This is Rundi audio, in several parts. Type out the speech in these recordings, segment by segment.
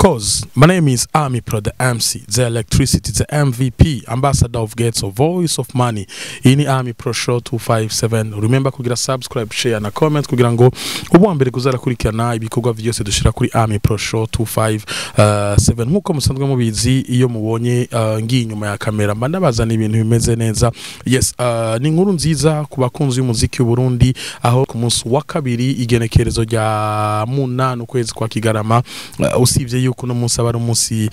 Course, my name is Army Pro, the MC, the electricity, the MVP, ambassador of Gates of Voice of Money. Iyi ni Army Pro Show 257. Remember kugira subscribe, share na comment kugira ngo ubu mbere kuzarakurikirana ibikorwa byose dushira kuri Army Pro Show 257. Nkuko musanzwe mubizi, iyo mubonye ngiye inyuma ya kamera, mba ndabazana ibintu bimeze neza. Yes, ni inkuru nziza ku bakunzi b'umuziki w'u Burundi, aho ku munsi wa kabiri, igenekerezo rya 8 ukwezi kwa Kigarama, usibye yuko uno munsi aba ari umunsi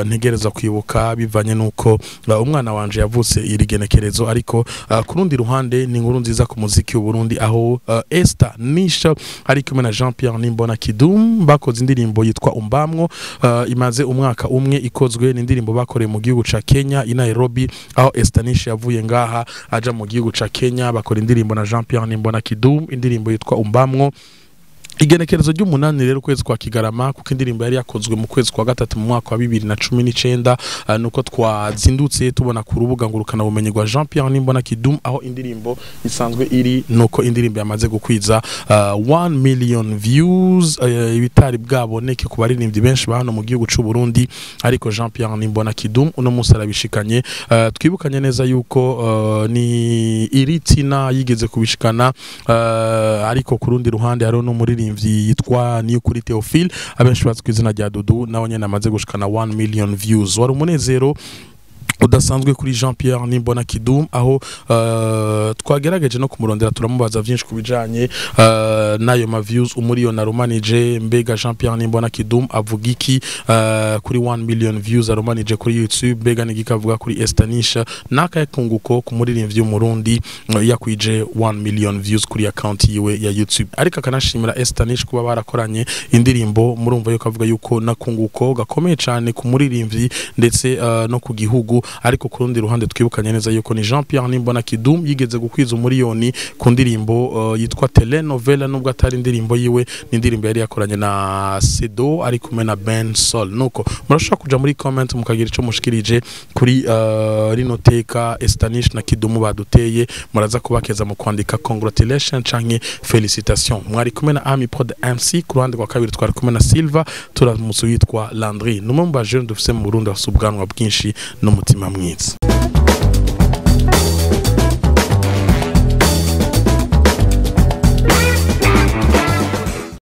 ntegerezwa kwibuka bivanye nuko umwana wanje yavutse iri genekerezo, ariko ku rundi ruhande ni inkuru nziza ku muziki w'u Burundi, aho Esther Nisha ari kumwe na Jean Pierre Nimbona Kidum bakoze indirimbo yitwa Umbamwo, imaze umwaka umwe ikozwe. Ni indirimbo bakoreye mu gihugu ca Kenya i Nairobi, aho Esther Nisha yavuye ngaha aja mu gihugu ca Kenya, bakora indirimbo na Jean Pierre Nimbona Kidum, indirimbo yitwa Umbamwo. Igenekerezo ry'umunani rero ukwezi kwa Kigarama, kuko indirimbo yari yakozwe mu kwezi kwa gatatu mu mwaka wa 2019, nuko twazindutse tubona ku rubuga ngurukana bumenyi rwa Jean Pierre Nimbona Kidum, aho indirimbo isanzwe iri, nuko indirimbo yamaze gukwiza 1 million views, ibitari bwaboneke ku baririmbyi benshi ba hano mu gihugu c'u Burundi, ariko Jean Pierre Nimbona Kidum uno munsi arabishikanye. Twibukanye neza yuko ni Iritina yigeze kubishikana, ariko ku rundi ruhande hariho n'umuririmbyi yitwa Niyukuri Theophile, abenshi bazi ku izina rya Dudu, nawe nyene amaze gushikana 1 million views. Wari umunezero udasanzwe kuri Jean Pierre Nimbona Kidum, aho twagerageje no kumurondera, turamubaza vyinshi kubijanye n'ayo ma views umuriyoni arumanije. Mbega Jean Pierre Nimbona Kidum avuga iki kuri 1 million views arumanije kuri YouTube? Mbega nigiki avuga kuri Estanisha? Nakaye kunguko ku muririmbyi w'Umurundi yakwije 1 million views kuri account yiwe ya YouTube? Ariko akanashimira Estanish kuba barakoranye indirimbo. Murumva yuko avuga yuko nakunguko gakomeye cyane ku muririmbyi ndetse no ku gihugu. Ariko ku rundi ruhande twibukanye neza yuko ni Jean Pierre Nimbona Kidum yigeze gukwiza umuriyoni ku ndirimbo yitwa Telenovela, nubwo atari indirimbo yiwe, ni indirimbo yari yakoranye na Sedo ari kumwe na Ben Sol. Nuko murashobora kuja muri comment mukagira ico mushikirije kuri rino teka Estanish na Kidumu baduteye. Muraza kubakeza mu kwandika congratulations canke félicitations. Mwari kumwe na Ami Prod MC, ku ruhande rwa kabiri twari kumwe na Silva. Turamutse witwa Landry, numwe mu bajene dufise mu Burundi bafise ubwanwa bwinshi n'umutima mwiza.